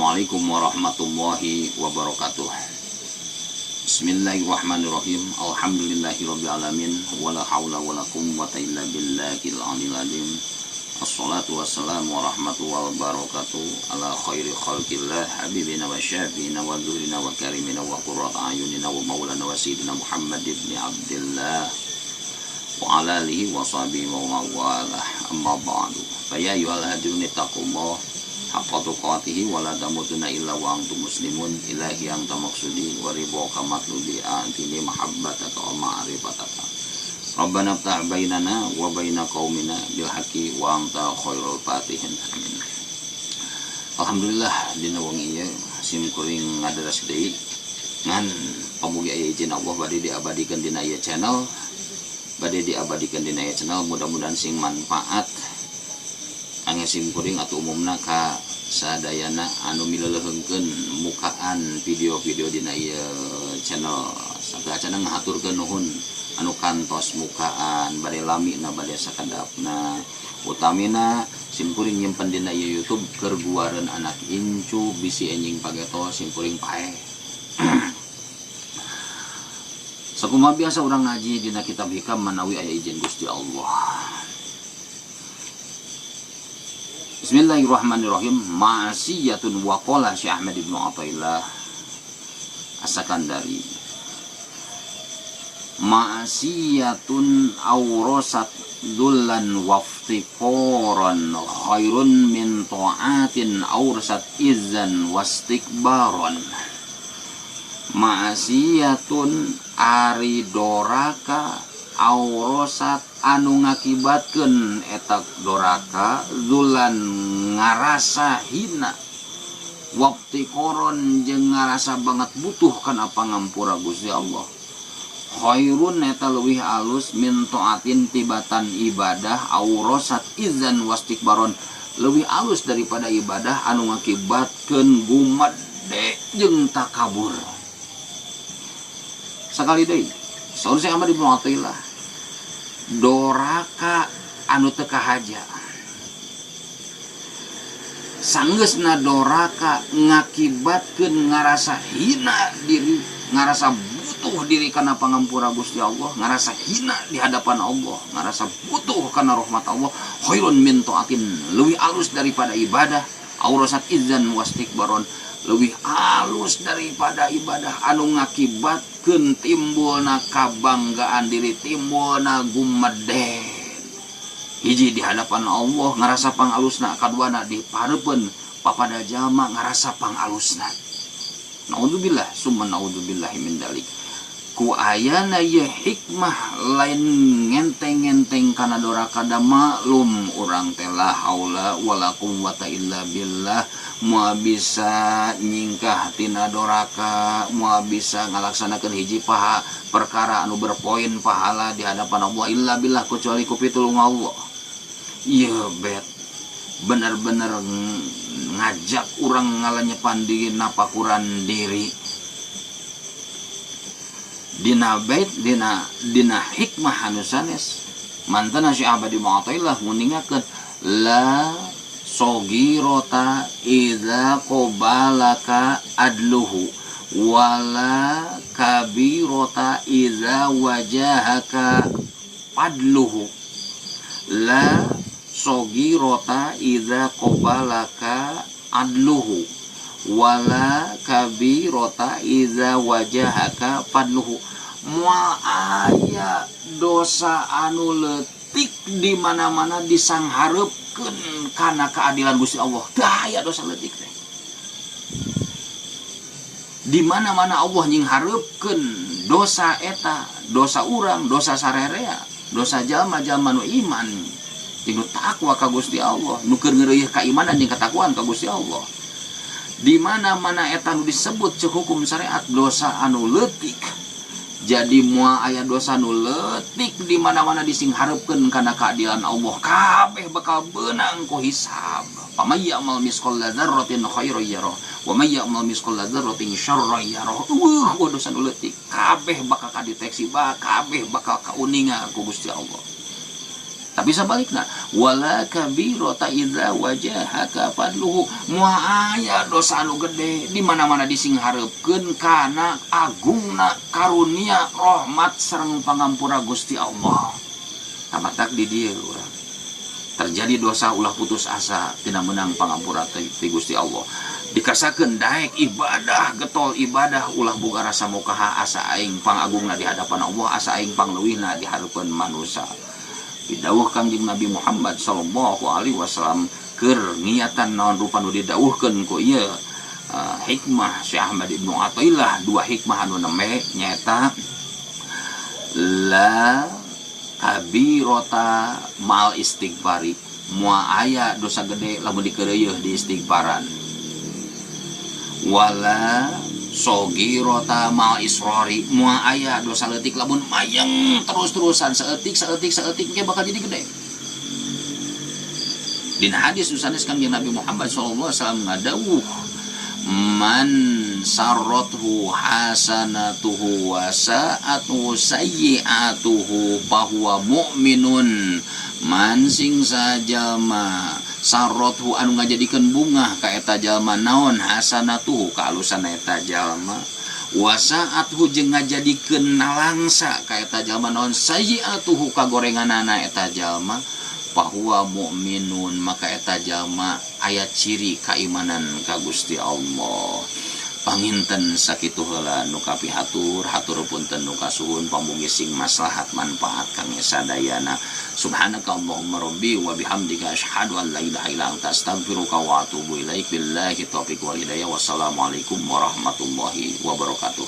Assalamualaikum warahmatullahi wabarakatuh. Bismillahirrahmanirrahim. Alhamdulillahirabbil alamin wala haula wala quwwata illa billahil aliyil azim. Assalatu wassalamu warahmatullahi wabarakatuh ala khairi khalqillah habibina wa syafiina wa dzurina wa karimina wa qurrata ayunina wa maulana wa sayyidina Muhammad ibn Abdillah wa ala alihi wa sahbihi wa mawalah. Amma ba'du. Fa ya ayyuhal hadirun ittaqullah haqqa tuqatihi wa la tamutunna illa wa antum muslimun. Ilahi anta maqsudi wa ridwaka matlubi, a'tini mahabbataka wa ma'rifataka. Rabbana ftah bainana wa baina qaumina bil haqqi wa anta khairul fatihin. Amin. Alhamdulillah dina wengi ieu sim kuring ngadaras deui ngan pamugi aya izin Allah bade diabadikeun dina ieu channel, bade diabadikeun dina ieu channel, mudah-mudahan sing manfaat kangge sim kuring atau umumna ka sadayana anu mileuleheungkeun mukaan video-video dina ieu channel. Sateuacanna ngahaturkeun nuhun anu kantos mukaan bade lami na bade sakedapna, utamina sim kuring nyimpen dina ieu YouTube keur guareun anak incu bisi enjing pageto sim kuring paeh. Sakumaha biasa urang ngaji dina kitab hikam manawi aya izin Gusti Allah. Bismillahirrahmanirrahim. Ma'siyatun wa qala Syekh Ahmad ibnu Athaillah As-Sakandari. Ma'siyatun awrasat dzullan waftiqaran khairun min ta'atin awrasat izzan wastikbaran. Ma'siyatun ari doraka awrasat anu ngakibatkeun eta doraka dzulan ngarasa hina waftiqaran jeung ngarasa banget butuh kana pangampura Gusti Allah. Khairun eta leuwih alus min taatin tibatan ibadah aurasat izzan wastikbaron, leuwih alus daripada ibadah anu ngakibatkeun gumede jeung takabur. Sakali deui saur Syekh Ahmad ibnu Athaillah, doraka anu teu kahaja sanggeusna doraka ngakibatkeun ngarasa hina diri, ngarasa butuh diri kana pangampura Gusti Allah, ngarasa hina di hadapan Allah, ngarasa butuh kana rahmat Allah. Khairun min taatin, leuwih alus daripada ibadah aurasat izzan wastikbaron, leuwih alus daripada ibadah anu ngakibatkeun timbulna kabanggaan diri, timbulna gumede. Hiji di hadapan Allah ngarasa pangalusna, kaduana di pareupeun papada jalma ngarasa pangalusna. Naudzubillah summa naudzubillahi min dalik. Ku ayana ye hikmah lain ngenteng-ngenteng kana doraka da maklum urang teh la haula wala quwwata illa billah, moal bisa nyingkah tina doraka, moal bisa ngalaksanakeun hiji paha perkara anu berpoin pahala di hadapan Allah illa billah kecuali ku pitulung Allah. Ieu bet bener-bener ngajak urang ngalenyepan diri napakuran diri. Dina bait dina dina hikmah anu sanes mantana Syekh Ahmad ibnu Athaillah nguningakeun la sogirota idza qabalaka adluhu wala kabirota idza wajahaka fadluhu. La sogirota idza qabalaka adluhu wala kabirota idza wajahaka fadluhu. Moal aya dosa anu leutik di mana-mana disanghareupeun kana keadilan Gusti Allah. Teu aya dosa leutik teh. Di mana-mana Allah nyinghareupeun dosa eta, dosa urang, dosa sarerea, dosa jalma-jalma nu iman jeung nu takwa ka Gusti Allah, nu keur ngeureuyeuh kaimanan jeung katakwaan ka Gusti Allah. Di mana-mana eta nu disebut ceuk hukum syariat dosa anu leutik. Jadi moal aya dosa nu leutik di mana-mana disinghareupeun kana keadilan Allah, kabeh bakal beunang ku hisab. Pamay ya'mal misqala dzarratin khairan yarah wa may ya'mal misqala dzarratin syarran yarah. Eueuh dosa nu leutik kabeh bakal kadeteksi, kabeh bakal kauninga ku Gusti Allah. Tapi sabalikna wala kabirata idza wajahaka fadluhu, moal aya dosa anu gede di mana-mana disinghareupkeun kana agungna karunia rahmat sareng pangampura Gusti Allah. Tamatak di dieu urang terjadi dosa ulah putus asa, tina menang pangampura ti Gusti Allah. Dikasakeun daek ibadah, getol ibadah, ulah boga rasa mukaha, asa aing pangagungna di hadapan Allah, asa aing pangleuwihna di hareupeun manusia. Didawuh Kangjeng Nabi Muhammad sallallahu alaihi wasallam keur niatan naon rupa nu didawuhkeun ku ieu hikmah Syekh Ahmad Ibnu Athaillah, dua hikmah anu nembe nyaeta la kabirota mal istighfari, moal aya dosa gede lamun dikeureuyeun di istighfaran, wala sogirota mal isrori, moal aya dosa leutik lamun mayeng terus-terusan saeutik saeutik saeutik ge bakal jadi gede. Dina hadis sanes Kangjeng Nabi Muhammad sallallahu alaihi wasallam ngadawuh man sarrathu hasanatuhu wa sa'atu sayyi'atuhu fahuwa mu'minun. Man sing sajalma sarrathu anu ngajadikeun bungah ka eta jalma naon hasanatuhu kaalusan eta jalma, wa sa'atuhu jeung ngajadikeun nalangsa ka eta jalma naon sayyi'atuhu kagorenganana eta jalma, fahuwa mu'minun, maka eta jalma aya ciri kaimanan ka Gusti Allah. Panginten sakitu heula nu kapihatur, hatur punten nu kasuhun, pamugi sing maslahat manfaat kangge sadayana. Subhanaka Allahumma rabbi wa bihamdika asyhadu an la ilaha illa anta astaghfiruka wa atubu ilaik. Billahi taufiq wal hidayah. Wassalamualaikum warahmatullahi wabarakatuh.